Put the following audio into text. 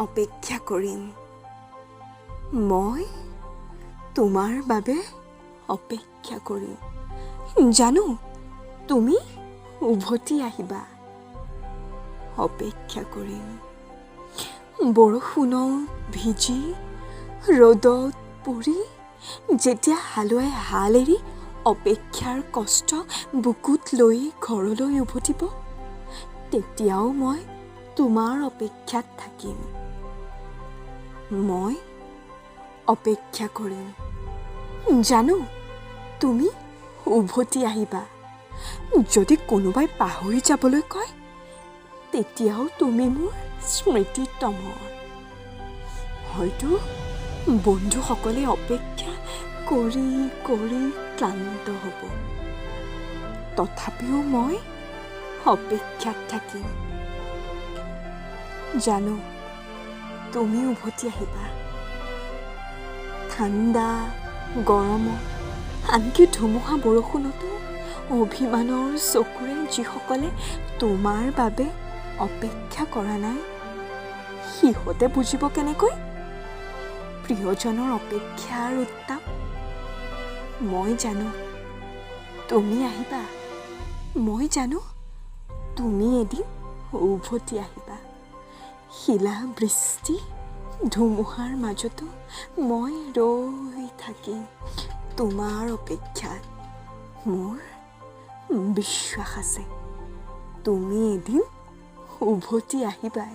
অপেক্ষা কৰিম। মই তোমাৰ বাবে অপেক্ষা কৰিম। জানো তুমি উভতি আহিবা। অপেক্ষা কৰিম। বৰষুণত ভিজি, ৰ'দত পুৰি যেতিয়া হালোৱাই হাল এৰি অপেক্ষাৰ কষ্ট বুকুত লৈ ঘৰলৈ উভতিব, তেতিয়াও মই তোমাৰ অপেক্ষাত থাকিম। মই অপেক্ষা কৰিম। জানো তুমি উভতি আহিবা। যদি কোনোবাই পাহৰি যাবলৈ কয়, তেতিয়াও তুমি মোৰ স্মৃতিত অমৰ। হয়তো বন্ধুসকলে অপেক্ষা কৰি কৰি ক্লান্ত হ'ব, তথাপিও মই অপেক্ষাত থাকিম। জানো তুমি উভতি আহিবা। ঠাণ্ডা গৰমত, আনকি ধুমুহা বৰষুণতো অভিমানৰ চকুৰে যিসকলে তোমাৰ বাবে অপেক্ষা কৰা নাই, সিহঁতে বুজিব কেনেকৈ প্ৰিয়জনৰ অপেক্ষাৰ উত্তাপ? মই জানো তুমি আহিবা। মই জানো তুমি এদিন উভতি আহিবা। শিলা বৃষ্টি ধুমুহাৰ মাজতো মই ৰৈ থাকিম তোমাৰ অপেক্ষাত। মোৰ বিশ্বাস আছে, তুমি এদিন উভতি আহিবাই।